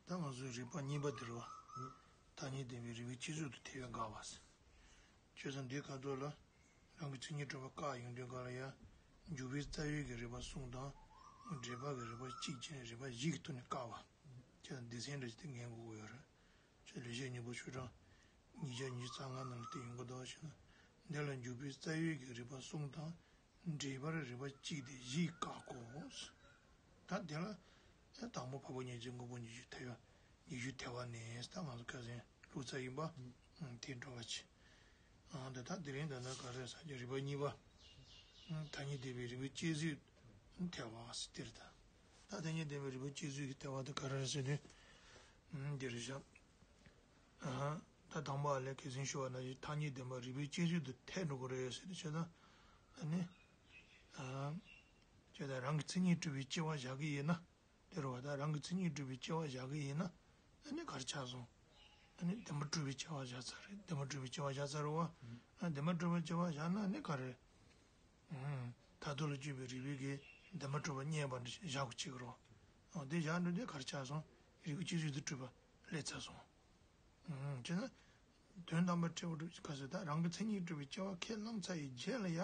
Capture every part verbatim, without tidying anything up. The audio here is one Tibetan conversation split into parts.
ད་ང་ཚོའི་རིགས་པ་གཉིས་པ་དེ་རེད་བ། ཐ་སྙད་བདེན་པའི་རིགས་པའི་སྤྱི་གཙུག་ཏུ་ཐལ་བས་དགག་པ་ཟེར། བྱས་ཙང་འདིའི་ཁ་ཐོག་ལ། རང་གི་མཚན་ཉིད་གྲུབ་པ་བཀག་ཡོང་དུས་སྒང་ལ་ཡང་། འཇུག་པའི་རྩ་བའི་གི་རིགས་པ་གསུམ་དང་། འབྲེལ་པ་གི་རིགས་པ་གཅིག་བྱས་ནས་རིགས་པ་བཞི་གི་ཐོག་ནས་བཀག་པ། བྱས་ཙང་སྡེ་ཚན་འདྲ་ཞིག་དེ་ངེས་དགོས་ཀྱི་ཡོད་རེད། ཁྱོད་ལེགས་བཤད་སྙིང་པོ་ཆོས་གྲངས་ཉིས་བརྒྱ་ཉི་ཤུ་རྩ་ལྔ་ནང་ལ་དེ་ཡོང་གི་འདུག་བ་ཞེ་ན། འདི་ལ་འཇུག་པའི་རྩ་བའི་གི་རིགས་པ་གསུམ་དང་། འབྲེལ་པར་རིགས་པ་གཅིག་སྟེ་བཞི་བཀག་གོ། ད་དེ་ལ་དང་པོ་འཕགས་པ་ཉིད་ཀྱི་དངོས་པོ་ཉིད་ཀྱི་ཐལ་བ། ཉི་ཤུ་ཐལ་བ་ནས་ད་ང་ཚོ་ཁ་སང་བླུགས་ཚར་ཡིན་པ། ཨང་། དེ་འགྲོ་བ་ཆེ། ཨང་། ད་ད་དེ་རིང་ད་ལྟ་ག་རེ་ཟེར་གྱི་རིགས་པ་གཉིས་པ། ཨང་། ཐ་སྙད་བདེན་པའི་རིགས་པའི་སྤྱི་གཙུག་ཐལ་བ་ཟེར་དེ་རེད་ད། ད་ཐ་སྙད་བདེན་པའི་རིགས་པའི་སྤྱི་གཙུག་གི་ཐལ་བ་དེ་ག་རེ་རེད་ཟེར་དུས། ཨང་། འདི་རེད་བཞག་ཨ། ད་དང་པོ་ཨ་ལས་ཁ་སང་ཞུས་པ་ནང་བཞིན་ཐ་སྙད་བདེན་པ་རིགས་པའི་སྤྱི་གཙུག་ཏུ་ཐལ་འགྲོ་གི་རེད་ཟེར་དུས་བྱས་ཙང་། ཨ་ནི། ཨ། བྱས་ཙང་རང་གི་མཚན་ཉིད་གྲུབ་པའི་སྐྱེ་བ་བཞག་གི་ཡིན་ན། དེ་རེད་བ། ད་རང་གི་མཚན་ཉིད་གྲུབ་པའི་སྐྱེ་བ་བཞག་གི་ཡིན་ན། ཨ་ནི་ག་རེ་ཆགས་སོང་། ཨ་ནི་བདེན་པ་གྲུབ་པའི་སྐྱེ་བ་བཞག་ཚར་རེད། བདེན་པ་གྲུབ་པའི་སྐྱེ་བ་བཞག་ཚར་རེད་བ། ཨ། བདེན་པ་གྲུབ་པའི་སྐྱེ་བ་བཞག་ན་ཨ་ནི་ག་རེ། ཨང་། མཐར་ཐུག་ལ་དཔྱོད་པའི་རིགས་པའི་གི་བདེན་པ་གྲུབ་པ་རྙེད་པ་འདི་བཞག་དགོས་བྱེད་ཀྱི་རེད། ཨང་། དེ་བཞག་འགྲོ་དུས་ག་རེ་ཆགས་སོང་། རིགས་པའི་སྤྱི་གཙུག་ཏུ་གྲུབ་པ་སླེབས་ཚར་སོང་། ཨང་། བྱས་ན། དོན་དམ་པར་འབྲས་བུ་གྲུབ་ག་ཟེར་ད་རང་གི་མཚན་ཉིད་གྲུབ་པའི་སྐྱེ་བ་ཁས་བླངས་ཚར་བའི་རྗེས་ལ་ཡང་།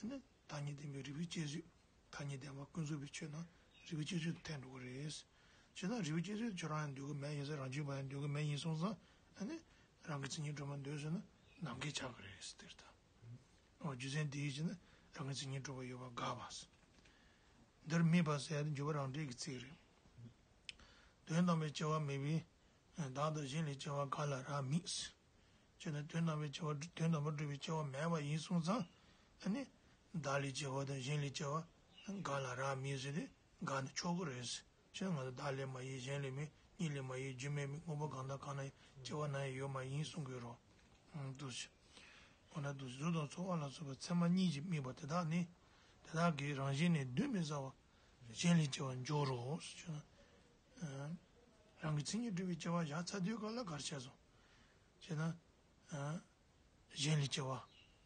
ཨ་ནི་ཐ་སྙད་བདེན་པའི་རིགས་པའི་སྤྱི་གཙུག་ཐ་སྙད་བདེན་པ་ཀུན་རྫོབ་པའི་ཆོས་རྣམས་རིགས་པའི་སྤྱི་གཙུག་ཏུ་ཐལ་འགྲོ་གི་རེད། བྱས་ཙང་རིགས་པའི་སྤྱི་གཙུག་ཁྱོད་རང་ཡང་འདོད་ཀྱི་མེད་ཡིན་ཟེར། རང་རྒྱུད་པ་ཡང་འདོད་ཀྱི་མེད་ཡིན་སོང་ཙང་། ཨ་ནི་རང་གི་མཚན་ཉིད་གྲུབ་པ་འདོད་ཟེར་ན་ནམ་མཁའི་ཆགས་ཀྱི་རེད་ཟེར་དེ་རེད་ད། འོ། རྒྱུ་མཚན་དེའི་ཕྱིར་ན་རང་གི་མཚན་ཉིད་གྲུབ་པ་ཡོད་པ་དགག་པ་ཟེར། འདིར་དམིགས་པ་ཟེར་ཡ་དེ་འཇུག་པ་རང་འགྲེལ་གྱི་ཚིག་རེད། དོན་དམ་པའི་སྐྱེ་བ་མེད་པས་བདག་དང་གཞན་ལས་སྐྱེ་བ་འགའ་ལ་རག་མེད། བྱས་ན་དོན་དམ་པའི་སྐྱེ་བ། དོན་དམ་པར་གྲུབ་པའི་སྐྱེ་བ་མེད་པ་ཡིན་སོང་ཙང་། ཨ་ནི་བདག་ལས་སྐྱེ་བ་དང་གཞན་ལས་སྐྱེ་བ་འགའ་ལ་རག་མེད་ཟེར་ཏེ་འགའ་ནི་ཆོག་གི་རེད། བྱས་ན་ང་ཚོ་བདག་ལས་མ་ཡིན། གཞན་ལས་མེད། གཉིས་ལས་མ་ཡིན། རྒྱུ་མེད་མིན། དངོས་པོ་གང་དང་གང་ན་ཡང་སྐྱེ་བ་ན་ཡང་ཡོད་མ་ཡིན་གསུང་གི་ཡོད་རེད། འདུག་སེ། འོ་ན་འདུག་སེ། གཟུགས་དང་ཚོར་བ་ལ་སོགས་པ་ཚད་མ་གཉིས་ཀྱིས་དམིགས་པ་དེ་དག་ནི། དེ་དག་གིས་རང་བཞིན་ནི་གདོན་མི་ཟ་བར་གཞན་ལས་སྐྱེ་བར་འགྱུར་རོ། ཞེ་ན། ཨ། རང་གི་མཚན་ཉིད་གྲུབ་པའི་སྐྱེ་བ་བཞག་ཚར་དུས་སྒང་ལ་ག་རེ་བྱས་སོང་། ཞེ་ན། ཨ། གཞན་ལས་སྐྱེ་བ་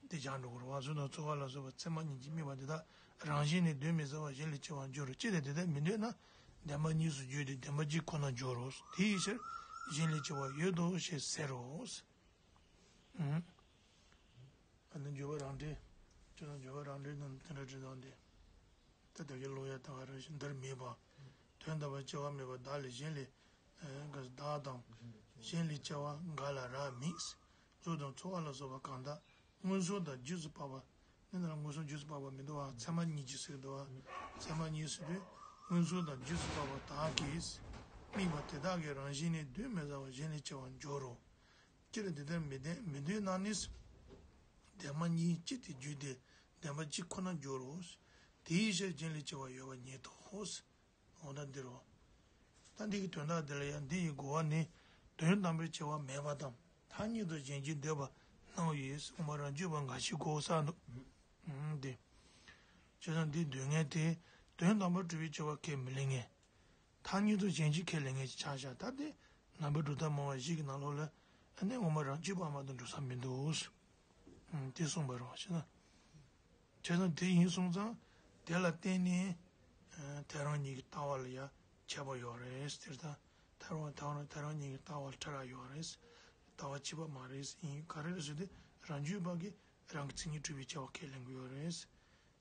དེ་བཞག་འགྲོ་གི་རེད་བ། གཟུགས་དང་ཚོར་བ་ལ་སོགས་པ་ཚད་མ་གཉིས་ཀྱིས་དམིགས་པ་དེ་དག་རང་བཞིན་ནི་གདོན་མི་ཟ་བར་གཞན་ལས་སྐྱེ་བར་འགྱུར་རོ། ཅི་སྟེ་དེ་ལྟར་མི་འདོད་ན། བདེན་པ་གཉིས་སུ་འགྱུར་ཏེ་བདེན་པ་གཅིག་ཁོ་ན་འགྱུར་རོ། དེའི་ཕྱིར་གཞན་ལས་སྐྱེ་བ་ཡོད་དོ་ཞེས་ཟེར་རོ། ཨ་ནི་འཇུག་པ་རང་འགྲེལ། ཁྱོད་རང་འཇུག་པ་རང་འགྲེལ་ནང་དེ་འདྲ་བྲིས་དང་དེ། ད་དེ་གའི་ཀློག་ཡ་ད་ག་རང་བཞིན་འདིར་དམིགས་པ། དོན་དམ་པར་སྐྱེ་བ་མེད་པར་བདག་ལས་གཞན་ལས། ཨ། བདག་དང་གཞན་ལས་སྐྱེ་བ་འགའ་ལ་རག་མེད། གཟུགས་དང་ཚོར་བ་ལ་སོགས་པ་གང་དག་མངོན་སུམ་དང་རྗེས་སུ་དཔག་པ། འདི་ན་མངོན་སུམ་རྗེས་སུ་དཔག་པ་མི་འདུག་བ། ཚད་མ་གཉིས་ཀྱིས་ཟེར་གྱི་འདུག་བ། ཚད་མ་གཉིས་ཟེར་དུས་མངོན་སུམ་དང་རྗེས་སུ་དཔག་པ་དག་གིས་དམིགས་པ་དེ་དག་གིས་རང་བཞིན་ནི་གདོན་མི་ཟ་བར་གཞན་ལས་སྐྱེ་བར་འགྱུར་རོ། སྤྱིར་དེ་ལྟར་མི་ལྡན་མི་འདོད་ན་ནི། བདེན་པ་གཉིས་གཅིག་ཏུ་འགྱུར་ཏེ་བདེན་པ་གཅིག་ཁོ་ན་འགྱུར་རོ། དེའི་ཕྱིར་གཞན་ལས་སྐྱེ་བ་ཡོད་པ་ཉིད་དོ། འོ་ད་འདི་རོ། ད་འདི་གི་དོན་དག་འདི་ལ་ཡང་འདི་ཡི་གོ་བ་ནི། དོན་དམ་པར་སྐྱེ་བ་མེད་པ་དང་ཐ་སྙད་དུ་གཞན་གྱིས་འདོད་པ་སྣང་བ་ཡིས་དབུ་མ་རང་རྒྱུད་པ་འགའ་ཞིག་གོ་བསམ་འདུག་ཨང་། འདི། བྱས་ཙང་འདི་འདོད་མཁན་དེ་དོན་དམ་པར་གྲུབ་པའི་སྐྱེ་བ་ཁས་མི་ལེན་མཁན། ཐ་སྙད་དུ་གཞན་གྱིས་ཁས་ལེན་མཁན་ཅིག་ཆགས་བཞག་ད་དེ་ནང་པའི་སྒྲུབ་ཐབས་སྨྲ་བ་བཞི་གི་ནང་ལོགས་ལ་ཨ་ནི་དབུ་མ་རང་རྒྱུད་པ་མ་གཏོགས་འགྲོ་ས་མི་འདུག་ཨང་། དེ་གསུངས་པ་རེད་བ། བྱས་ན། བྱས་ཙང་དེ་ཡིན་སོང་ཙང་དེ་ལ་བརྟེན་ནས་ཨ་དེ་རང་ཉིད་ཀྱི་ལྟ་བ་ལ་ཡང་ཁྱད་པར་ཡོད་རེད་ཟེར། ད་དེ་རང་དེ་རང་དེ་རང་ཉིད་ཀྱི་ལྟ་བ་ལ་ཕྲ་རགས་ཡོད་རེད། ལྟ་བ་གཅིག་པ་མ་རེད། ཡིན་ག་རེ་རེད་ཟེར་དུས་རང་རྒྱུད་པ་གིས་རང་གི་མཚན་ཉིད་གྲུབ་པའི་སྐྱེ་བ་ཁས་ལེན་གྱི་ཡོད་རེད། བྱས་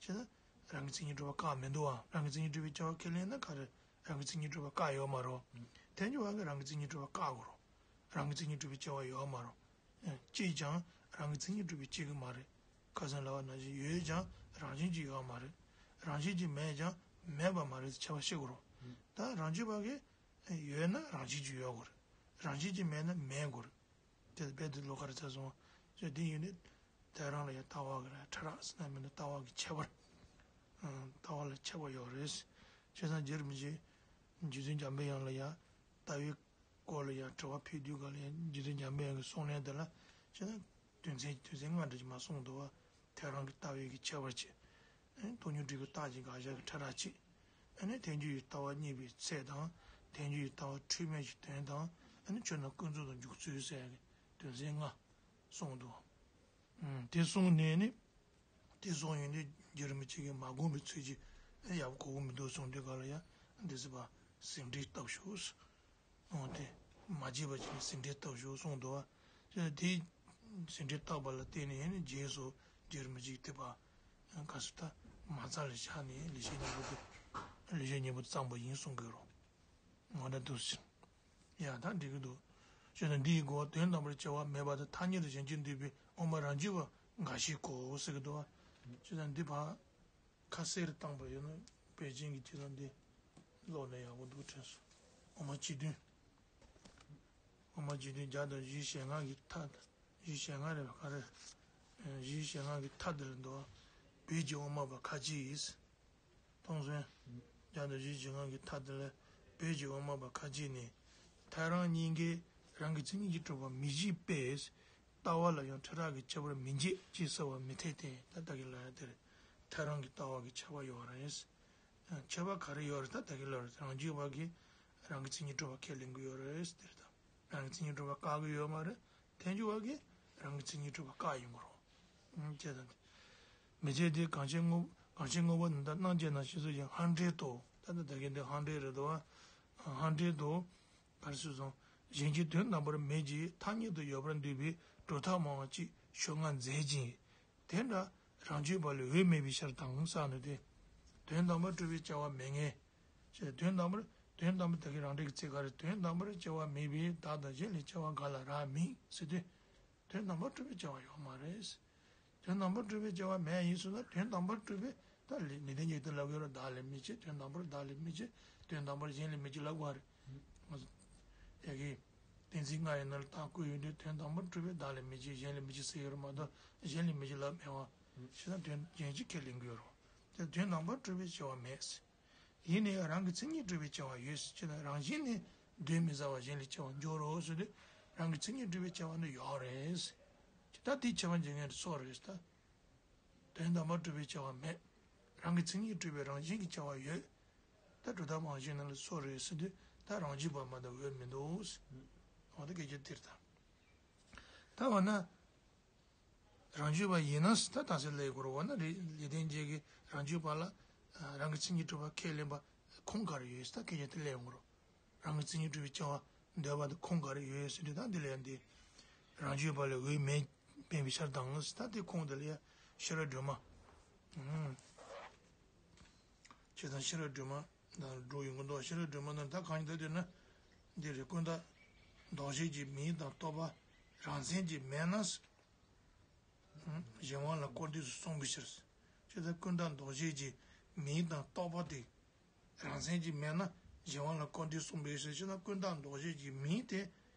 ན་རང་གི་མཚན་ཉིད་གྲུབ་པ་བཀག་མི་འདུག་ཨ། རང་གི་མཚན་ཉིད་གྲུབ་པའི་སྐྱེ་བ་ཁས་ལེན་ན་ག་རེ། རང་གི་མཚན་ཉིད་གྲུབ་པ་བཀག་ཡོད་མ་རེད། ཐལ་འགྱུར་བ་གིས་རང་གི་མཚན་ཉིད་གྲུབ་པ་བཀག་དགོས་རེད། རང་གི་མཚན་ཉིད་གྲུབ་པའི་སྐྱེ་བ་ཡོད་མ་རེད། སྐྱེས་ཀྱང་རང་གི་མཚན་ཉིད་གྲུབ་པས་སྐྱེ་གི་མ་རེད། ཁ་སང་ལབ་པ་ནང་བཞིན་ཡོད་ཀྱང་རང་བཞིན་གྱིས་ཡོད་མ་རེད། རང་བཞིན་གྱིས་མེད་ཀྱང་མེད་པ་མ་རེད་ཟེར་ཁྱད་པར་ཕྱེ་དགོས་རེད། ད་རང་རྒྱུད་པ་གིས་ཡོད་ན་རང་བཞིན་གྱིས་ཡོད་དགོས་རེད། རང་བཞིན་གྱིས་མེད་ན་མེད་དགོས་རེད། དེ་རྦད་དེ་ལོགས་ཀ་རེད་ཚར་སོང་། ཅེས་དེ་ཡིན་དུས་དེ་རང་ལ་ཡང་ལྟ་བ་གི་ལ་ཕྲ་རགས་ཟེར་ན་མི་འདུག་ལྟ་བ་གི་ཁྱད་པར། ཨང་། ལྟ་བ་ལ་ཁྱད་པར་ཡོད་རེད། བྱས་ཙང་རྗེ་རིན་པོ་ཆེ་རྗེ་བཙུན་འཇམ་པའི་དབྱངས་ལ་ཡང་ལྟ་བའི་སྐོར་ལ་ཡང་དྲི་བ་ཕུལ་དུས་སྒང་ལ་ཡང་རྗེ་བཙུན་འཇམ་པའི་དབྱངས་ཀྱི་གསུང་ལན་དེ་ལ་བྱས་ན་དོན་ཚན་དོན་ཚན་ལྔ་འདྲ་ཅིག་མར་གསུངས་འདུག་བ། དེ་རང་གི་ལྟ་བའི་གི་ཁྱད་པར་གྱིས། ཨེ། སྟོང་ཉིད་སྒྲུབ་པའི་རྟགས་ཀྱི་དགག་བྱ་གི་ཕྲ་རགས་གཅིག་ཨ་ནི་ཐལ་འགྱུར་བའི་ལྟ་བ་རྙེད་པའི་ཚད་དང་། ཐལ་འགྱུར་བའི་ལྟ་བ་འཁྲུལ་མེད་ཀྱི་དོན་དང་། ཨ་ནི་ཆོས་རྣམས་ཀུན་རྫོབ་ཏུ་འཇུག་ཚུལ་ཟེར་ཡག་གི་དོན་ཚན་ལྔ་གསུངས་འདུག་ཨུམ། དེ་གསུངས་ནས་ནི། དེ་གསུངས་ཡོང་དུས་རྗེ་རིན་པོ་ཆེ་གིས་མ་དགོངས་པའི་ཚུལ་གྱིས་ཡག་པོ་གོ་གི་མི་འདུག་གསུངས་དུས་སྒང་ལ་ཡང་འདི་ཚེ་ཕར་ཟིན་བྲིས་བཏབ་ཤོག་འོ་དེ་མ་བརྗེད་པ་ཅིག་ནི་ཟིན་བྲིས་བཏབ་ཤོག་གསུངས་འདུག་བ། དེ་ཟིན་བྲིས་བཏབ་པ་ལ་བརྟེན་ནས་ནི་རྗེས་སུ་འགྱུར་མི་བྱེད་དེ་བ། ག་སུ་ད་མ་རྩ་ལས་བཞག་ནས་ལེགས་བཤད་སྙིང་པོ་དེ་ལེགས་བཤད་སྙིང་པོ་དེ་བརྩམས་པ་ཡིན་གསུང་གི་རོ། ངོ་ད་འདུག་ཟེར། ཡ་ད་འགྲིག་གི་འདུག་ཞེས་དང་འདི་ཡི་གོ་བ་དོན་དམ་པར་བྱ་བ་མེད་པ་དང་ཐ་སྙད་དུ་གཞན་གྱིས་འདུས་པའི་དབུ་མ་རང་རྒྱུད་པ་འགའ་ཞིག་གོ་ཟེར་གི་འདུག་བ། ཞེས་དང་འདི་བར་ཁ་གསལ་རུ་བཏང་པ་ཡོད་ན་པེ་ཅིན་གྱི་སྤྱི་དང་འདི་ཀློག་ན་ཡག་པོ་འདུག་དྲན་སོང་། དབུ་མ་སྤྱི་མདུན། དབུ་མ་སྤྱི་མདུན་བརྒྱ་དང་བཞི་ཞེ་ལྔ་གི་མཐའ། བཞི་ཞེ་ལྔ་རེད་པ་ག་རེ། བཞི་ཞེ་ལྔ་གི་མཐའ་འདིར་འདུག་བ། བོད་ཀྱི་དབུ་མ་པ་ཁ་ཅིག་ཡིས། མཐོང་སོང་། བརྒྱ་དང་བཞི་བཅུ་ལྔ་གི་མཐའ་དེ་ལ་བོད་ཀྱི་དབུ་མ་པ་ཁ་ཅིག་ནས། ཐལ་རང་གཉིས་ཀས་རང་གི་མཚན་ཉིད་ཀྱིས་གྲུབ་པ་མི་བཞེད་པས། ལྟ་བ་ལ་ཡང་ཕྲ་རགས་ཀྱི་ཁྱད་པར་མི་འབྱེད་ཅེས་ཟེར་བ་མི་འཐད་དེ། ད་ལྟ་གི་ལ་ཡ་དེ་རེད། ཐལ་རང་གི་ལྟ་བ་གི་ཁྱད་པར་ཡོད་རེད། ཁྱད་པར་ག་རེ་ཡོད་རེད། ད་ལྟ་གི་ལ་རེད། རང་རྒྱུད་པ་གིས་རང་གི་མཚན་ཉིད་གྲུབ་པ་ཁས་ལེན་གི་ཡོད་རེད་དེ་རེད་ད། རང་གི་མཚན་ཉིད་གྲུབ་པ་བཀག་གི་ཡོད་མ་རེད། ཐལ་འགྱུར་བ་གིས་རང་གི་མཚན་ཉིད་གྲུབ་པ་བཀག་ཡོང་གི་རེད། ཅེས་དང་། མི་བྱེད་དེ་གང་ཕྱིར་དངོས་གང་ཕྱིར་དངོས་པོ་ནི་དང་རྣམ་བཅད་རྣམས་ཞེས་སོགས་ཀྱི་ཕར་འགྲེལ་དུ། ད་ལྟ་ད་གིན་འདི་ཕར་འགྲེལ་རེད་དོ། ཕར་འགྲེལ་དུ། ག་རེ་ཟེར་སོང་། གཞན་གྱི་དོན་དམ་པར་མེད་ཅིང་ཐ་སྙད་དུ་ཡོད་པར་འདོད་པའི་སྒྲོ་བཏགས་མང་བ་ཅིག་ཤོག་ལྔ་མཛད་ཅིང་། དེ་འདྲ་རང་རྒྱུད་པ་ལས་འོས་མེད་པའི་ཕྱིར་དང་ཟེར་ནས་ཏེ། དོན་དམ་པར་གྲུབ་པའི་བྱ་བ་མེད་ངེས། ཞེས་དོན་དམ་པར་དོན་དམ་པར་ད་གིན་རང་འགྲེལ་གྱི་ཚིག་ག་རེ། དོན་དམ་པར་བྱ་བ་མེད་པས་བདག་དང་གཞན་ལས་སྐྱེ་བ་འགའ་ལ་རག་མིན་ཟེར་དུས། དོན་དམ་པར་གྲུབ་པའི་བྱ་བ་ཡོད་མ་རེད། དོན་དམ་པར་གྲུབ་པའི་བྱ་བ་མེད་ཡིན་ཟེར་ན་དོན་དམ་པར་གྲུབ་པའི་ད་ལས་ལས་དོན་ཉིད་དུ་ལབ་ཡོད་རེད། བདག་ལས་མི་སྐྱེ། དོན་དམ་པར་བདག་ལས་མི་སྐྱེ། དོན་དམ་པར་གཞན་ལས་མི་སྐྱེ་ལབ་དགོས་རེད། ཡ་གི། གཏན་ཚིགས་ལྔ་ཡི་ནང་ལ་རྟགས་བཀོད་ཡོང་དུས་དོན་དམ་པར་གྲུབ་པའི་བདག་ལས་མི་སྐྱེ་གཞན་ལས་མི་སྐྱེ་ཟེར་ཡོད་རེད་མ་གཏོགས་གཞན་ལས་མི་སྐྱེ་ལབ་མེད་པ། ཞེ་ན་དོན་གཞན་གཅིག་ཁས་ལེན་གྱི་ཡོད་རེད། དེ་དོན་དམ་པར་གྲུབ་པའི་སྐྱེ་བ་མེད། ཡིན་ནའི་རང་གི་མཚན་ཉིད་གྲུབ་པའི་སྐྱེ་བ་ཡོད་ཅེ་ན་རང་བཞིན་ནི་གདོན་མི་ཟ་བ་གཞན་ལས་སྐྱེ་བར་འགྱུར་རོ་ཟེར་དུས་རང་གི་མཚན་ཉིད་གྲུབ་པའི་སྐྱེ་བ་ནི་ཡོད་རེད། ད་དེའི་ཁྱད་པར་འབྱེད་མཁན་དེ་སུ་རེད་ད། དོན་དམ་པར་གྲུབ་པའི་སྐྱེ་བ་མེད། རང་གི་མཚན་ཉིད་གྲུབ་པའི་རང་བཞིན་གྱི་སྐྱེ་བ་ཡོད། ད་གྲུབ་མཐའ་མང་ཤོས་ནང་ལ་སུ་རེད་ཟེར་དུས་ད་རང་རྒྱུད་པ་མ་གཏོགས་འོས་མི་འདུག་འོ་ད་སྐད་ཆ་དེ་རེད་ད། ད་འོ་ན། རང་རྒྱུད་པ་ཡིན་ན་ད་དང་སེ་ལས་དགོས་རེད། འོ་ན་ལེགས་ལེགས་ལྡན་འབྱེད་ཀྱི་རང་རྒྱུད་པ་ལ་རང་གི་མཚན་ཉིད་གྲུབ་པ་ཁས་ལེན་པ་ཁུངས་ག་རེ་ཡོད་ཟེར་ད་སྐད་ཆ་དེ་ལས་ཡོང་གི་རེད། རང་གི་མཚན་ཉིད་གྲུབ་པའི་སྐྱེ་བ་འདོད་པ་དེ་ཁུངས་ག་རེ་ཡོད་ཟེར་དུས་ད་འདི་ལ་ཡང་འདི། རང་རྒྱུད་པ་ལས་འོས་མེད་མེད་པའི་ཕྱིར་དང་ཟེར་ད་དེ་ཁུངས་དེ་ལ་ཡང་ཤེས་རབ་སྒྲོན་མ། ཨུམ། ཅེས་དང་ཤེས་རབ་སྒྲོན་མ་དང་འགྲོ་ཡོང་གི་འདུག་ཤེས་རབ་སྒྲོན་མ་ནང་ད་གང་ཡིན་ད་དེ་ན། འདི་རེད། ཀུན་བརྟགས་འདོགས་བྱེད་ཀྱི་མིང་དང་རྟོག་པ་རང་མཚན་གྱིས་མེད་ན། གཞན་དབང་ལ་སྐུར་འདེབས་སུ་གསུངས་པའི་ཕྱིར། ཅེས་དང་ཀུན་བརྟགས་འདོགས་བྱེད་ཀྱི་མིང་དང་རྟོག་པ་དེ་རང་མཚན་གྱིས་མེད་ན་གཞན་དབང་ལ་སྐུར་འདེབས་གསུངས་པའི་ཕྱིར། ཅེས་དང་ཀུན་བརྟགས་འདོགས་བྱེད་ཀྱི་མིང་དེ་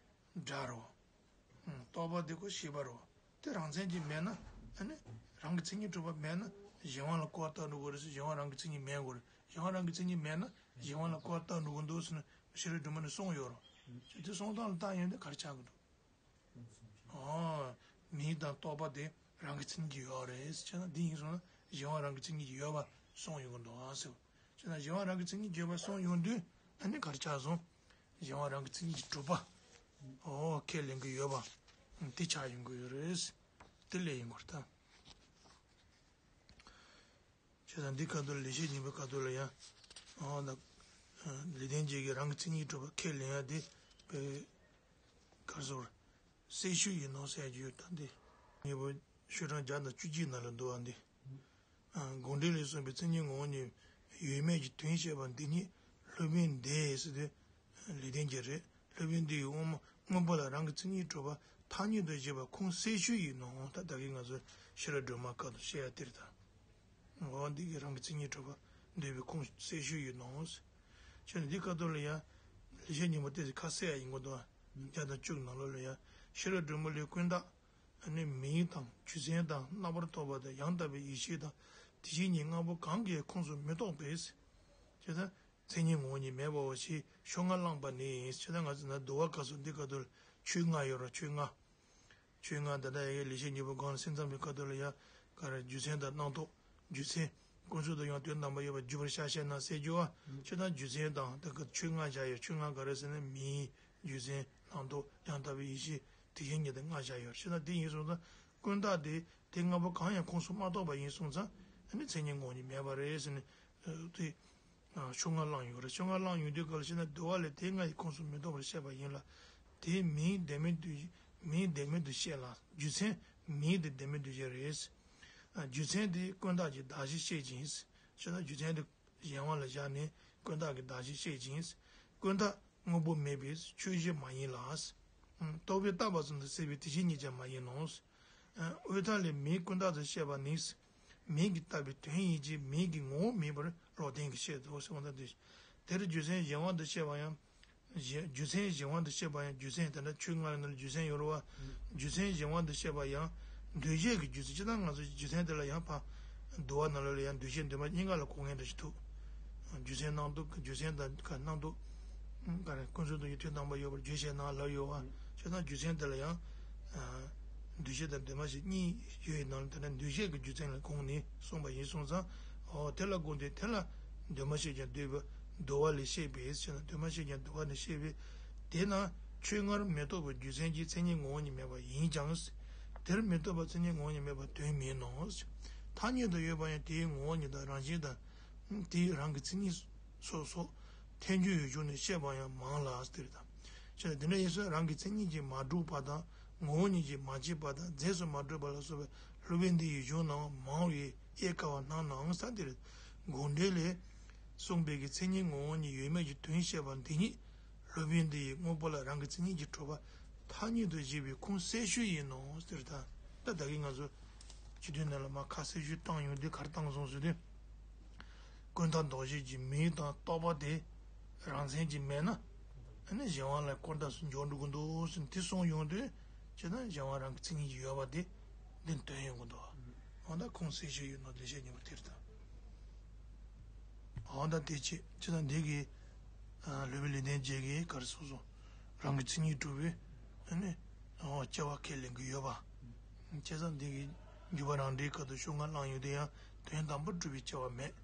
སྒྲ་རོ། རྟོག་པ་དེ་ཁོ་ཤེས་པ་རོ། དེ་རང་མཚན་གྱིས་མེད་ན་ཨ་ནི་རང་གི་མཚན་ཉིད་གྲུབ་པ་མེད་ན་གཞན་དབང་ལ་སྐུར་བ་བཏབ་འགྲོ་གི་རེད་ཟེར། གཞན་དབང་རང་གི་མཚན་ཉིད་མེད་དགོས་རེད། གཞན་དབང་རང་གི་མཚན་ཉིད་མེད་ན་གཞན་དབང་ལ་སྐུར་བ་བཏབ་འགྲོ་གི་འདུག་ཟེར་ནས་ཤེས་རབ་སྒྲོན་མ་ནས་གསུངས་ཡོད་རོ། དེ་གསུངས་སྟངས་ལ་བལྟས་ཡོང་དུས་ག་རེ་ཆགས་ཀྱི་འདུག་ཨོ། མིང་དང་རྟོག་པ་དེ་རང་གི་མཚན་ཉིད་ཀྱིས་ཡོད་རེད་ཟེར་ན་འདི་ཡིན་སོང་ན་གཞན་དབང་རང་གི་མཚན་ཉིད་ཀྱིས་ཡོད་པ་གསུངས་ཡོང་གི་འདུག་ཨ་ཟེར། ཅེ་ན་གཞན་དབང་རང་གི་མཚན་ཉིད་ཀྱིས་ཡོད་པ་གསུངས་ཡོང་དུས་ཨ་ནི་ག་རེ་ཆགས་སོང་། གཞན་དབང་རང་གི་མཚན་ཉིད་ཀྱིས་གྲུབ་པ། ཨོ་ཁས་ལེན་གྱི་ཡོད་པ། འདི་ཆགས་ཡོང་གི་ཡོད་རེད། དེ་ལས་ཡིན་དགོས་ད། ཅེས་དང་འདི་ཁ་ཐུག་ལ་ལེགས་བཤད་སྙིང་པོའི་ཁ་ཐུག་ལ་ཡང་། ཨོ་ད། ལེགས་ལྡན་འབྱེད་ཀྱི་རང་གི་མཚན་ཉིད་གྲུབ་པ་ཁས་ལེན་ཡ་དེ། པའི། གར་སོར། སེལ་ཤུལ་ཡིན་ནོ་ཟེར་རྒྱུ་ཡོད་ད་འདི། སྙིང་པོ་ཤོག་གྲངས་བརྒྱ་དང་བཅུ་གཅིག་ནང་ལ་འདུག་བ་འདི། དགོངས་འགྲེལ་ལས་གསུངས་པའི་མཚན་ཉིད་ངོ་བོ་ཉིད་ཡོད་མེད་ཀྱི་དོན་བཤད་པ་འདི་ཉིད་སློབ་དཔོན་འདས་ཟེར་དུས། ལེགས་ལྡན་འབྱེད་རེད། སློབ་དཔོན་འདི་ཡི་དབུ་མ་སྔོན་པོ་ལ་རང་གི་མཚན་ཉིད་གྲུབ་པ་ཐ་སྙད་དུ་བཞེད་པ་ཁུངས་གསལ་ཤོས་ཡིན་ནོ། ད་ད་གིན་ང་ཚོ་ཤེས་རབ་སྒྲོན་མ་སྐབས་སུ་བཤད་ཡ་དེ་རེད་ད། འོ་འདི་གི་རང་གི་མཚན་ཉིད་གྲུབ་པ་འདོད་པའི་ཁུངས་གསལ་ཤོས་ཡིན་ནོ། ཁྱོད་ནི་འདི་སྐབས་ཐོག་ལ་ཡང་ལེགས་བཤད་སྙིང་པོ་དེ་ཁ་གསལ་ཡ་ཡིན་དགོས་འདུག་བརྒྱ་དང་བཅུ་གི་ནང་ལོགས་ལ་ཡང་ཤེས་རབ་སྒྲོན་མ་ལས་ཀུན་བརྟགས་ནི་མིང་དང་རྒྱུ་མཚན་དང་རྣམ་པར་རྟོག་པ་དང་ཡང་དག་པའི་ཡེ་ཤེས་དང་དེ་བཞིན་ཉིད་ལྔ་པོ་གང་གིས་ཁུངས་སུ་མི་རྟོགས་པས། ཅེས་དང་། མཚན་ཉིད་ངོ་བོ་ཉིད་མེད་པའོ་ཞེས་ཤོག་ལྔ་བླངས་པ་ནི། ཅེས་དང་ང་ཚོ་ན་འདུལ་བ་སྐབས་སུ་འདི་སྐབས་ཐོག་ལ་ཆོས་ལྔ་ཡོད་ར་ཆོས་ལྔ། ཆོས་ལྔ་ད་ལྟ་ཡ་གི་ལེགས་བཤད་སྙིང་པོ་སྒང་ལ་སེམས་ཙམ་པའི་ཁ་ཐུག་ལ་ཡ་ག་རེ་རྒྱུ་མཚན་དང་རྣམ་རྟོག་རྒྱུ་མཚན། ཀུན་རྫོབ་ཏུ་ཡང་དོན་དམ་པར་ཡོད་པར་བརྗོད་པར་བྱ་ཞེ་ན་ཟེར་རྒྱུ་བ། ཅེས་དང་རྒྱུ་མཚན་དང་ད་ག་ཆོས་ལྔ་བཞག་ཡོད། ཆོས་ལྔ་ག་རེ་ཟེར་ན་མིང་རྒྱུ་མཚན་རྣམ་རྟོག་ཡང་དག་པའི་ཡེ་ཤེས་དེ་བཞིན་ཉིད་དེ་ལྔ་བཞག་ཡོད། ཅེས་དང་དེ་ཡིན་སོང་ཙང་ཀུན་བརྟགས་དེ་དེ་ལྔ་པོ་གང་ཡང་ཁུངས་སུ་མ་རྟོགས་པ་ཡིན་སོང་ཙང་ཨ་ནི་མཚན་ཉིད་ངོ་བོ་ཉིད་མེད་པ་རེད་ཟེར་ནས་དེ། ཕྱོགས་སྔ་བླངས་ཡོད་རེད། ཕྱོགས་སྔ་བླངས་ཡོང་དུས་སྐབས་ལ་བཤད་ན་འདུལ་བ་ལས་དེ་སྔ་ཡི་ཁོངས་སུ་མི་གཏོགས་པར་བཤད་པ་ཡིན་ལ། དེའི་མིང་བདེན་མིན་འདུ་མིང་བདེན་མིན་འདུ་བྱེད་ལ་རྒྱུ་མཚན་མིང་དེ་བདེན་མིན་འདུ་བྱེད་རེད། རྒྱུ་མཚན་དེ་ཀུན་བརྟགས་ཀྱི་གདགས་གཞི་བཤད་ཅིང་། ཞེ་ན་རྒྱུ་མཚན་དེ་གཞན་དབང་ལ་བཞག་ནས་ཀུན་བརྟགས་ཀྱི་གདགས་གཞི་བཤད་ཅིང་། ཀུན་བརྟགས་དངོས་པོ་མེད་པའི་ཆོས་གཞི་མ་ཡིན་ལ། རྟོག་པས་བཏགས་པ་ཙམ་དུ་སྲིད་པའི་དེ་བཞིན་ཉིད་ཀྱང་མ་ཡིན་ནོ། དབུས་མཐའ་ལས་མིང་ཀུན་བརྟགས་སུ་བཤད་པ་ནི། མིང་གིས་བཏགས་པའི་དོན་ཡིན་གྱི་མིང་གི་ངོ་བོ་མིན་པར་རོབ་བསྟན་གྱིས་བཤད་དོ་ཟེར་བ་དང་འདོད། དེར་རྒྱུ་མཚན་གཞན་དབང་དུ་བཤད་པ་ཡང་། གཞན་རྒྱུ་མཚན་གཞན་དབང་དུ་བཤད་པ་ཡང་རྒྱུ་མཚན་དེ་འདྲ་ཆོས་ལྔ་ཡི་ནང་ལ་རྒྱུ་མཚན་ཡོད་རེད་བ། རྒྱུ་མཚན་གཞན་དབང་དུ་བཤད་པ་ཡང་། འདུས་བྱས་ཀྱི་རྒྱུ་མཚན་སྤྱིར་བཏང་ང་ཚོ་རྒྱུ་མཚན་དེ་ལ་ཡང་ཕ། འདུལ་བ་ནང་ལོགས་ལ་ཡང་འདུས་བྱས་འདུས་མ་གཉིས་ཀ་ལ་གོ་མཁན་འདྲ་ཞིག་འདུག་རྒྱུ་མཚན་རྣམ་རྟོག་རྒྱུ་མཚན་དང་ཀ་རྣམ་རྟོག་ག་རེ་ཀུན་རྫོབ་ཏུ་ཡི་དོན་དམ་པར་ཡོད་པར་རྒྱུ་བྱས་ན་ལབ་ཡོད་བ། བྱས་ཙང་རྒྱུ་མཚན་དེ་ལ་ཡང་། འདུས་བྱས་དང་འདུས་མ་བྱས་གཉིས་ཡོད་པའི་ནང་ལ་དེ་ནས་འདུས་བྱས་ཀྱི་རྒྱུ་མཚན་ལ་དགོངས་ནས་གསུངས་པ་ཡིན་སོང་ཙང་། འོ་དེ་ལ་དགོངས་ཏེ་དེ་ལ་འདུས་མ་བྱས་ཀྱང་འདུས་པ་འདུལ་བ་ལས་བཤད་པས་ཞེ་ན་འདུས་མ་བྱས་ཀྱང་འདུལ་བ་ལས་བཤད་པས། དེས་ན་ཆོས་སྔར་མི་རྟོགས་པའི་རྒྱུ་མཚན་གྱིས་མཚན་ཉིད་ངོ་བོ་ཉིད་མེད་པ་ཡིན་ཀྱང་། དེར་མི་རྟོགས་པ་མཚན་ཉིད་ངོ་བོ་ཉིད་མེད་པ་དོན་མིན་ནོ། ཐ་སྙད་དུ་ཡོད་པ་ཡང་དེའི་ངོ་བོ་ཉིད་དང་རང་བཞིན་དང་། དེའི་རང་གི་མཚན་ཉིད་སོགས་སོགས་ཐལ་འགྱུར་ཡུལ་སྦྱོར་ནས་བཤད་པ་ཡང་མང་ལ་ཟེར་དང་། བྱས་ཙང་དེ་འདྲ་ཡིན་ཙང་རང་གི་མཚན་ཉིད་ཀྱིས་མ་གྲུབ་པ་དང་ངོ་བོ་ཉིད་ཀྱིས་མ་སྐྱེས་པ་དང་རྫས་སུ་མ་གྲུབ་པ་ལ་སོགས་པའི་སློབ་དཔོན་འདི་ཡི་གཞུང་རྣམས་མང་བས་དབྱེ་དཀའ་བར་སྣང་ནའང་ས་དེར་དགོངས་འགྲེལ་ལས་གསུངས་པའི་གི་མཚན་ཉིད་ངོ་བོ་ཉིད་ཡོད་མེད་ཀྱི་དོན་བཤད་པ་འདི་ཉིད་སློབ་དཔོན་འདི་ཡི་དངོས་པོ་ལ་རང་གི་མཚན་ཉིད་ཀྱིས་གྲུབ་པ་ཐ་སྙད་དུ་བཞེད་པའི་ཁུངས་གསལ་ཤོས་ཡིན་ནོ་ཟེར་དང་། ད་ད་གིན་ང་ཚོ་སྤྱི་དོན་ནང་ལ་མ་ཁ་གསལ་ཤོས་བཏང་ཡོང་དུས་ག་རེ་བཏང་སོང་ཟེར་དུས། ཀུན་བརྟགས་ལྡོག་བྱེད་ཀྱི་མིང་དང་རྟོག་པ་དེ་རང་མཚན་གྱིས་མེད་ན། ཨ་ནི་གཞན་དབང་ལ་ཀུན་བརྟགས་སུ་འཇོག་འགྲོ་གི་འདུག་ཟེར་དེ་གསུངས་ཡོང་དུས་བྱས་ན་གཞན་དབང་རང་གི་མཚན་ཉིད་ཀྱིས་ཡོད་པ་དེ་འདི་དོན་ཡོང་གི་འདུག་འོ་ད་ཁུངས་གསལ་ཤོས་ཡོད་ནོ་ལེགས་བཤད་སྙིང་པོ་དེ་རེད་ད། འོ་ད་དེ་བྱས་བྱས་ཙང་འདི་གི་སློབ་དཔོན་ལེགས་ལྡན་འབྱེད་ཀྱིས་ག་རེ་གསུངས་སོང་། རང་གི་མཚན་ཉིད་གྲུབ་པའི་ཨ་ནི་སྐྱེ་བ་ཁས་ལེན་གྱི་ཡོད་པ། བྱས་ཙང་འདི་གི་འཇུག་པ་རང་འགྲེལ་སྐབས་དུ་ཤོག་ལྔ་བླངས་ཡོད་དེ་ཡང་དོན་དམ་པར་གྲུབ་པའི་སྐྱེ་བ་མེད།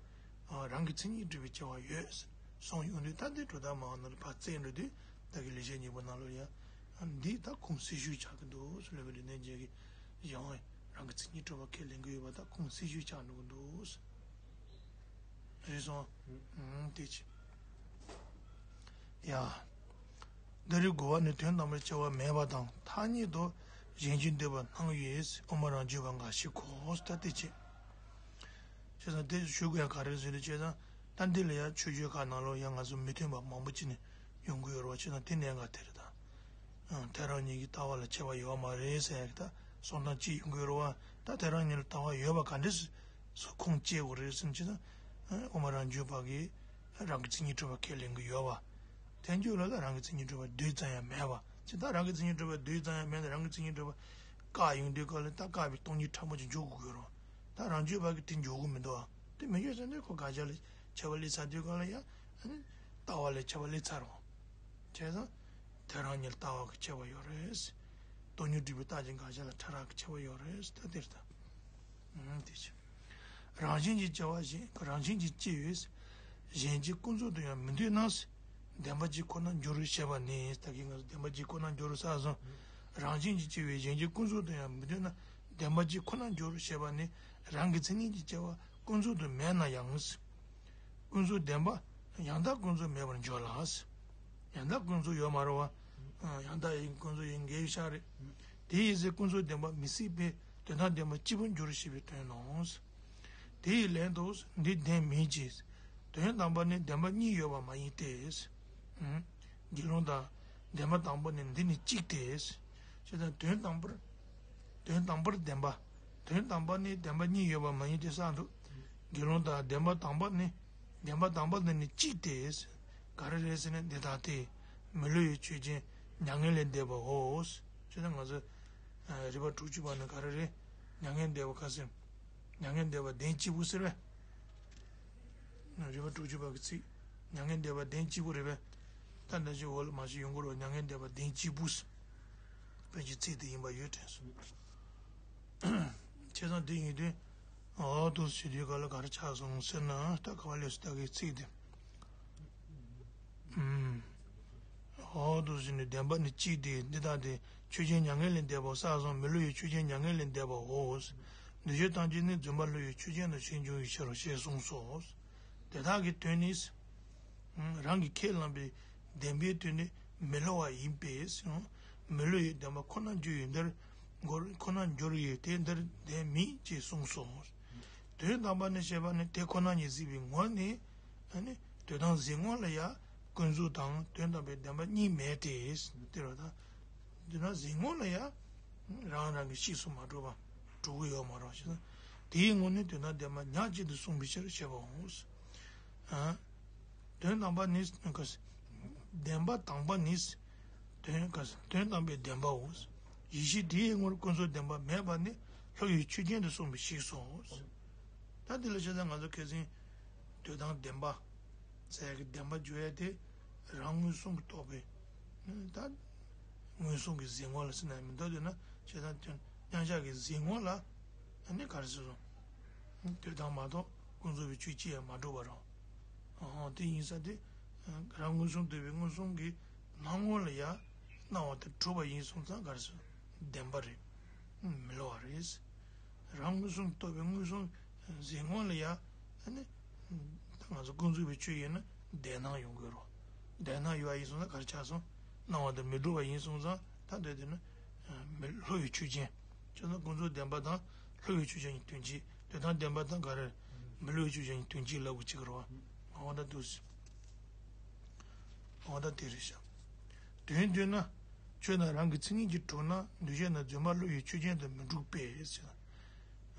རང་གི་མཚན་ཉིད་གྲུབ་པའི་སྐྱེ་བ་ཡོད། གསུངས་ཡོང་དུས་ད་འདི་གྲུབ་མཐའ་མ་ནོར་ཕར་བཙལ་འགྲོ་དུས་ད་གི་ལེགས་བཤད་སྙིང་པོ་ནང་ལོགས་ཡང་འདི་ད་ཁུངས་གསལ་ཤོས་ཆགས་ཀྱི་འདུག་སློབ་དཔོན་ལེགས་ལྡན་འབྱེད་ཀྱིས་ཡང་རང་གི་མཚན་ཉིད་གྲུབ་པ་ཁས་ལེན་གྱི་ཡོད་པ་ད་ཁུངས་གསལ་ཤོས་ཆགས་འགྲོ་གི་འདུག་རེད་སོང་། ཨང་། དེ་ཅི། ཡ། འདི་རིགས་རྒོལ་བ་ནི་དོན་དམ་པར་སྐྱེ་བ་མེད་པ་དང་ཐ་སྙད་དུ་གཞན་གྱིས་འདོད་པར་སྣང་བས་དབུ་མ་རང་རྒྱུད་པ་འགའ་ཞིག་གོ་ད་དེ་ཅི། བྱས་ཙང་དེ་ཞུ་དགོས་ཡ་ག་རེ་ཟེར་ནས་བྱས་ཙང་ད་འདི་ལ་ཡ་ཆོས་བརྒྱུད་ཁག་ནང་ལོགས་ཡ་ང་ཚོ་མི་མཐུན་པ་མང་པོ་ཅིག་ནས་ཡོང་གི་ཡོད་རེད་བ། བྱས་ཙང་དེ་གནད་འགག་དེ་རེད་ད། ཨང་། ཐལ་རང་གཉིས་ཀྱི་ལྟ་བ་ལ་ཁྱད་པར་ཡོད་མ་རེད་ཟེར་ཡག་གི་ད་གསུང་སྟངས་གཅིག་ཡོང་གི་ཡོད་རེད་བ། ད་ཐལ་རང་གཉིས་ལ་ལྟ་བ་ཡོད་པ་ག་འདྲས་སུ་ཁུངས་སྐྱེལ་དགོས་རེད་ཟེར་ན་ཅི་ད། དབུ་མ་རང་རྒྱུད་པ་གིས་རང་གི་མཚན་ཉིད་གྲུབ་པ་ཁས་ལེན་གྱི་ཡོད་པ། ཐལ་འགྱུར་ལ་ལ་རང་གི་མཚན་ཉིད་གྲུབ་པ་རྡུལ་ཙམ་ཡང་མེད་པ་ཅི་ད་རང་གི་མཚན་ཉིད་གྲུབ་པ་རྡུལ་ཙམ་ཡང་མེད་ན་རང་གི་མཚན་ཉིད་གྲུབ་པ་བཀག་ཡོང་དུས་སྐབས་ལ་ད་བཀག་པའི་སྟོང་ཉིད་ཕྲ་མོ་ཅིག་འཇོག་དགོས་ཀྱི་རེད་བ། ད་རང་རྒྱུད་པ་གིས་དེ་འཇོག་གི་མི་འདུག་བ། དེ་མི་འཇོག་ཟེར་ན་ཁོ་དགག་བྱ་ལ་ཁྱད་པར་སླེབས་ཚར་དུས་སྐབས་ལ་ཡང་ཨ་ནི་ལྟ་བ་ལ་ཁྱད་པར་སླེབས་ཚར་རེད་བ། བྱས་ཙང་། དེ་རང་ཉིད་ལྟ་བ་གི་ཁྱད་པར་ཡོད་རེད། སྟོང་ཉིད་སྒྲུབ་པའི་རྟགས་ཀྱི་དགག་བྱ་ལ་ཕྲ་རགས་ཀྱི་ཁྱད་པར་ཡོད་རེད་ད་དེ་ལྟ། ཨང་། དེ་ཕྱིར། རང་བཞིན་གྱིས་སྐྱེ་བ་གཞན་རང་བཞིན་གྱིས་སྐྱེ་བས། གཞན་གྱི་ཀུན་རྫོབ་ཏུ་ཡང་མི་འདོད་ན། བདེན་པ་གཅིག་ཁོ་ནར་འགྱུར་ཞེས་པ་ནི་ད་གིན་ང་ཚོ་བདེན་པ་གཅིག་ཁོ་ནར་འགྱུར་ས་སོང་། རང་བཞིན་གྱིས་སྐྱེ་བས་གཞན་གྱི་ཀུན་རྫོབ་ཏུ་ཡང་མི་འདོད་ན་བདེན་པ་གཅིག་ཁོ་ནར་འགྱུར་ཞེས་པ་ནི་རང་གི་མཚན་ཉིད་ཀྱི་སྐྱེ་བ་ཀུན་རྫོབ་ཏུ་མེད་ན་ཡང་། ཀུན་རྫོབ་བདེན་པ་ཡང་དག་ཀུན་རྫོབ་མེད་པར་འགྱུར་ལ། ཡང་དག་ཀུན་རྫོབ་ཡོད་མ་རེད་བ། ཡང་དག་ཡིན་ཀུན་རྫོབ་ཡིན་འགལ་བའི་ཤ་རེད། དེ་ཡི་ཚེ་ཀུན་རྫོབ་བདེན་པ་མི་སྲིད་པས་དོན་དམ་བདེན་པ་གཅིག་པུར་འགྱུར་ཞེས་པའི་དོན་ནོ། དེ་ཡི་ལན་དུ་འདི་བདེན་མིན་གྱི། དོན་དམ་པར་ནི་བདེན་པ་གཉིས་ཡོད་པ་མ་ཡིན་ཏེ། དགེ་སློང་དག་བདེན་པ་དང་པོ་ནི་འདི་ནི་གཅིག་སྟེ། ཞེས་དང་དོན་དམ་པར། དོན་དམ་པར་བདེན་པ། དོན་དམ་པར་ནི་བདེན་པ་གཉིས་ཡོད་པ་མ་ཡིན་ཏེ་གསུངས་འདུག་དགེ་སློང་དག་བདེན་པ་དང་པོ་ནི། བདེན་པ་དང་པོ་འདི་ནི་གཅིག་སྟེ། ག་རེ་རེད་ཟེར་ན་འདི་ལྟ་སྟེ། མི་སླུ་བའི་ཆོས་ཅན་མྱ་ངན་ལས་འདས་པའོ། ཞེས་ན་ང་ཚོ། རིགས་པ་དྲུག་ཅུ་པ་ནི་ག་རེ་རེད། མྱ་ངན་འདས་པ་ཁ་སེམས། མྱ་ངན་འདས་པ་བདེན་གཅིག་པུ་ཟེར་བས། རིགས་པ་དྲུག་ཅུ་པ་གི་ཚིག་མྱ་ངན་འདས་པ་བདེན་གཅིག་པུ་རེད་པས། ད་ལྟ་ཞིག་འོ་ལ་མ་ཞིག་ཡོང་གི་རེད་བ། མྱ་ངན་འདས་པ་བདེན་གཅིག་པུ། བོད་ཀྱི་ཚིག་དེ་ཡིན་པ་ཡོད་དྲན་སོང་། བྱས་ཙང་དེ་ཡིན་དུས། འོ་དུ་ཞུ་དུས་ག་ལ་ག་རེ་ཆགས་སོང་ཟེར་ན་ད་ག་བ་ལས་སུ་ད་གའི་ཚིག་དེ། ཨུམ། འོ་དུ་ཞུ་ནས་བདེན་པ་ནི་གཅིག་སྟེ་འདི་ལྟ་སྟེ། ཆོས་ཅན་མྱ་ངན་ལས་འདས་པའོ་གསུངས་སོང་། མི་སླུ་བའི་ཆོས་ཅན་མྱ་ངན་ལས་འདས་པའོ། འདུས་བྱས་ཐམས་ཅད་ནི་བརྫུན་པ་སླུ་བའི་ཆོས་ཅན་དུ་ཕྱིར་འབྱུང་བའི་ཕྱིར་རོ་ཞེས་གསུངས་སོ། དེ་དག་གི་དོན་ནི། རང་གིས་ཁས་བླངས་པའི་བདེན་པའི་དོན་ནི་མི་སླུ་བ་ཡིན་པས། མི་སླུ་བའི་བདེན་པ་ཁོ་ན་འགྱུར་ཡོད་འདིར་གོ་རེ། ཁོ་ན་འགྱུར་ཡོད་དེ་འདིར་བདེན་མེད་ཅེས་གསུངས་སོ། དོན་དམ་པ་ནི་ཞེས་པ་ནི་དེ་ཁོ་ན་ཉིད་གཟིགས་པའི་ངོ་ནས། ཨ་ནི་དོན་དམ་གཟིགས་ངོ་ལ་ཡང་ཀུན་རྫོབ་དང་དོན་དམ་པའི་བདེན་པ་གཉིས་མེད་དེ། དེ་རེད་ད། དོན་དམ་གཟིགས་ངོ་ལ་ཡང་རང་རང་གི་གཤིས་སུ་མ་གྲུབ་པ་གྲུབ་ཀྱི་ཡོད་མ་རེད་ཞེ་ན། དེའི་ངོ་ནས་དོན་དམ་བདེན་པ་ཉག་གཅིག་ཏུ་གསུངས་པའི་ཕྱིར་ཞེས་པའོ། ཨ། དོན་དམ་པ་ནི། བདེན་པ་དམ་པ་ནི། དོན། དོན་དམ་པའི་བདེན་པའོ། ཡེ་ཤེས་དེའི་ངོར་ཀུན་རྫོབ་བདེན་པ་མེད་པ་ནི་སླུ་བའི་ཆོས་ཅན་དུ་གསུངས་པའི་ཕྱིར་སོ། ད་འདི་ལ་བྱས་ཙང་ང་ཚོ་ཁ་སང་དོན་དམ་བདེན་པ་ཟེར་ཡག་གི་བདེན་པ་བརྗོད་ཡ་དེ་རང་མངོན་སུམ་གྱིས་རྟོགས་པའི། ད་མངོན་སུམ་གྱི་གཟིགས་ངོ་ལ་ཟེར་ན་མི་འདུག་དེ་ན་བྱས་ཙང་དོན་མཉམ་གཞག་གི་གཟིགས་ངོ་ལ་ཨ་ནི་ག་རེ་ཟེར་སོང་། དོན་དམ་མ་གཏོགས་ཀུན་རྫོབ་པའི་ཆོས་ཅི་ཡང་མ་གྲུབ་པ་རེད། ཨོ་དེ་ཡིན་ས་དེ། རང་མངོན་སུམ་རྟོགས་པའི་མངོན་སུམ་གྱི་སྣང་ངོ་ལ་ཡང་སྣང་བ་དེ་གྲུབ་པ་ཡིན་སོང་ཙང་ག་རེ་ཟེར། བདེན་པ་རེད། མི་སླུ་བ་རེད། རང་མངོན་སུམ་རྟོགས་པའི་མངོན་སུམ་གཟིགས་ངོ་ལ་ཡང་ཨ་ནི། ད་ང་ཚོ་ཀུན་རྫོབ་པའི་ཆོས་ཡིན་ན་བདེན་སྣང་ཡོང་དགོས་རེད། བདེན་སྣང་ཡོད་པ་ཡིན་སོང་ཙང་ག་རེ་ཆགས་སོང་། སྣང་བ་དེ་མི་གྲུབ་པ་ཡིན་སོང་ཙང་ད་འདོད་དེ་ནི། མི་སླུ་བའི་ཆོས་ཅན། བྱས་ན་ཀུན་རྫོབ་བདེན་པ་དང་སླུ་བའི་ཆོས་ཅན་གཉིས་དོན་གཅིག་དོན་དམ་བདེན་པ་དང་ག་རེ། མི་སླུ་བའི་ཆོས་ཅན་གཉིས་དོན་གཅིག་ལབ་དགོས་ཀྱི་རེད་བ། འོ་ད་འདུག་སེ། འོ་ད་དེ་རེད་ཤག་དོན་བསྡུས་ན། ཆོས་རྣམས་རང་གི་མཚན་ཉིད་ཀྱིས་གྲུབ་ན་འདུས་བྱས་རྣམས་རྫུན་པ་སླུ་བའི་ཆོས་ཅན་དུ་མི་འགྲུབ་པས་ཟེར།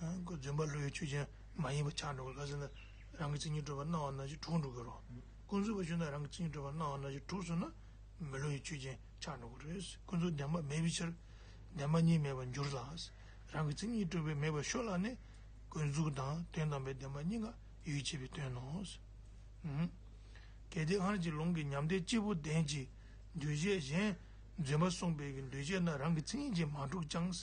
ཨ། ཁོ་རྫུན་པ་སླུ་བའི་ཆོས་ཅན་མ་ཡིན་པ་ཆགས་འགྲོ་གི་རེད། ག་ཟེར་ན་རང་གི་མཚན་ཉིད་གྲུབ་པར་སྣང་བ་ནང་བཞིན་གྲུབ་འགྲོ་གི་རེད། ཀུན་རྫོབ་པའི་ཆོས་རྣམས་རང་གི་མཚན་ཉིད་གྲུབ་པར་སྣང་བ་ནང་བཞིན་གྲུབ་སོང་ན་མི་སླུ་བའི་ཆོས་ཅན་ཆགས་འགྲོ་གི་རེད། ཀུན་རྫོབ་བདེན་པ་མེད་པའི་ཕྱིར། བདེན་པ་གཉིས་མེད་པར་འགྱུར་ལ། རང་གི་མཚན་ཉིད་གྲུབ་པས་མེད་པར་ཤོག་ལབ་ནས། ཀུན་རྫོབ་དང་དོན་དམ་པའི་བདེན་པ་གཉིས་ཀ་ཡོད་ཅེས་པའི་དོན་ནོ། ཨུམ། གལ་ཏེ་སྔར་གྱི་ལུང་གིས་མྱང་འདས་གཅིག་པུ་བདེན་གྱི་འདུས་བྱས་གཞན་རྫུན་པ་གསུངས་པའི་གི་འདུས་བྱས་རྣམས་རང་གི་མཚན་ཉིད་ཀྱིས་མ་གྲུབ་ཀྱང་།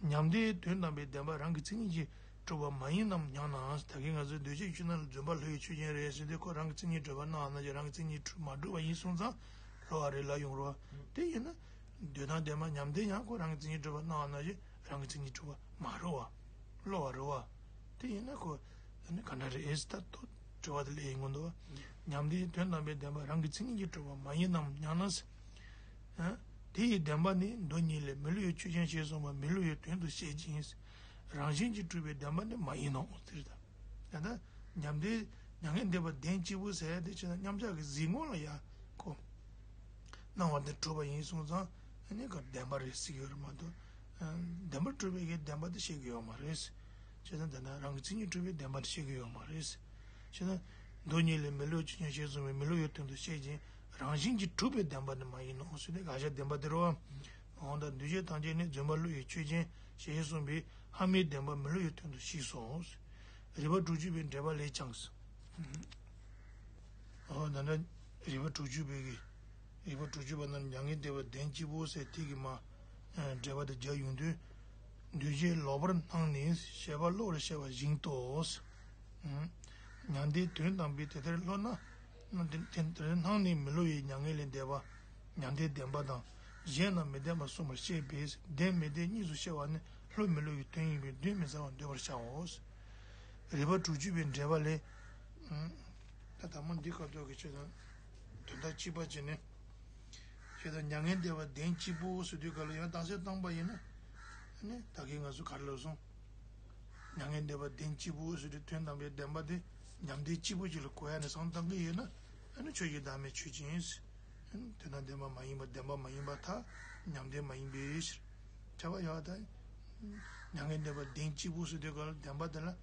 མྱང་འདས་དོན་དམ་པའི་བདེན་པ་རང་གི་མཚན་ཉིད་ཀྱིས་གྲུབ་པ་མ་ཡིན་ནམ་སྙམ་ན། ད་གིན་ང་ཚོས་འདུས་བྱས་ཆོས་རྣམས་ལ་རྫུན་པ་སླུ་བའི་ཆོས་ཅན་རེད་ཟེར་དུས་ཁོ་རང་གི་མཚན་ཉིད་གྲུབ་པར་སྣང་བ་ནང་བཞིན་རང་གི་མཚན་ཉིད་གྲུབ་མ་གྲུབ་པ་ཡིན་སོང་ཙང་སླུ་བ་རེད་ལབ་ཡོང་རོགས། དེ་ཡིན་ན། དོན་དམ་བདེན་པ་མྱང་འདས་ཡང་ཁོ་རང་གི་མཚན་ཉིད་གྲུབ་པར་སྣང་བ་ནང་བཞིན་རང་གི་མཚན་ཉིད་གྲུབ་པ་མ་རེད་བ། སླུ་བ་རེད་བ། དེ་ཡིན་ན་ཁོ། ཨ་ནི་ག་འདྲ་རེད་ཨེ་ཟེར་ད་དོ་དྲི་བ་དེ་སླེབས་ཡོང་གི་འདུག་བ། མྱང་འདས་དོན་དམ་པའི་བདེན་པ་རང་གི་མཚན་ཉིད་ཀྱིས་གྲུབ་པ་མ་ཡིན་ནམ་སྙམ་ན། ཨ། དེ་ཡི་བདེན་པ་ནི་མདོ་ཉིད་ལས་མི་སླུ་བའི་ཆོས་ཅན་ཞེས་གསུངས་པ་མི་སླུ་བའི་དོན་དུ་བཤད་ཅིང་། རང་བཞིན་གྱིས་གྲུབ་པའི་བདེན་པ་ནི་མ་ཡིན་ནོ་ཟེར་ད། ད་ལྟ་མྱང་འདས་མྱ་ངན་འདས་པ་བདེན་གཅིག་པུ་ཟེར་ཡ་དེ་ཆོས་དང་མཉམ་གཞག་གི་གཟིགས་ངོ་ལ་ཡ་ཁོ། སྣང་བ་འདི་གྲུབ་པ་ཡིན་སོང་ཙང་ཨ་ནི་ཁོ་བདེན་པ་རེད་ཟེར་གྱི་ཡོད་རེད་མ་གཏོགས། བདེན་པར་གྲུབ་པའི་གི་བདེན་པ་དེ་བཤད་ཀྱི་ཡོད་མ་རེད། བྱས་ཙང་དེ་ན་རང་གི་མཚན་ཉིད་གྲུབ་པའི་བདེན་པ་དེ་བཤད་ཀྱི་ཡོད་མ་རེད། བྱས་ཙང་མདོ་ཉིད་ལས་མི་སླུ་བའི་ཆོས་ཅན་ཞེས་གསུངས་པའི་མི་སླུ་བའི་དོན་དུ་བཤད་ཅིང་རང་བཞིན་གྱིས་གྲུབ་པའི་བདེན་པ་ནི་མ་ཡིན་ནོ་ཟེར་ཏེ་དགག་བྱ་བདེན་པ་དེ་རེད་བ། འོ་ད་འདུས་བྱས་ཐམས་ཅད་ནི་རྫུན་པ་སླུ་བའི་ཆོས་ཅན་ཞེས་གསུངས་པའི་ཧ་མའི་བདེན་པ་མི་སླུ་བའི་དོན་དུ་བཤད་སོ། རིགས་པ་དྲུག་ཅུ་པའི་འགྲེལ་པ་ལས་ཀྱང་། འོ་ད་ནི་རིགས་པ་དྲུག་ཅུ་པའི་གི། རིགས་པ་དྲུག་ཅུ་པ་རྣམས་མྱ་ངན་འདས་པ་བདེན་གཅིག་པུ་ཟེར་དེ་གི་མ། འགྲེལ་པ་དེ་རྒྱག་ཡོང་དུས། འདུས་བྱས་ལོག་པར་སྣང་ནས་ཤེས་པ་བློ་ལ་ཤར་བ་བཞིན་དུ། མྱང་འདས་དོན་དམ་པའི་དེ་ལྟར་སླུ་ན། དེ་ལྟར་སྣང་ནས་མི་སླུ་བའི་མྱ་ངན་ལས་འདས་པ། མྱང་འདས་བདེན་པ་དང་གཞན་རྣམས་མི་བདེན་པར་གསུངས་པར་བཤད་པས་བདེན་མི་བདེན་གཉིས་སུ་ཕྱེ་བ་ནི་སླུ་མི་སླུ་བའི་དོན་ཡིན་པས་གདོན་མི་ཟ་བར་འདོད་པར་བྱའོ། རིགས་པ་དྲུག་ཅུ་པའི་འགྲེལ་པ་ལས། ད་དང་མ་འདི་སྐབས་ཐོག་གི་ཆོས་དང་། དོན་དག་གཅིག་པ་བྱས་ནས། ཆོས་དང་མྱ་ངན་འདས་པ་བདེན་གཅིག་པུ་ཟེར་དུས་ག་ལ་ཡང་རྟགས་གསལ་བཏང་པ་ཡིན་ན། ཨ་ནི་ད་གིན་ང་ཚོ་ག་རེ་ལབ་སོང་། མྱ་ངན་འདས་པ་བདེན་གཅིག་པུ་ཟེར་དུས་དོན་དམ་པའི་བདེན་པ་དེ་མྱང་འདས་གཅིག་པུ་གཅིག་ལ་གོ་ཡ་ནས་བསམ་བཏང་གི་ཡོད་ན། ཨ་ནི་ཆོས་ཀྱི་བདག་མེད་ཆོས་ཅན། ཨ་ནི་དོན་དམ་བདེན་པ་མ་ཡིན་པ་བདེན་པ་མ་ཡིན་པར་ཐལ། མྱང་འདས་མ་ཡིན་པའི་ཕྱིར། ཁྱབ་པ་ཡོད་དེ། མྱ་ངན་འདས་པ་བདེན་གཅིག་པུ་ཟེར་དུས་ག་ལ་བདེན་པ་དེ་ལ་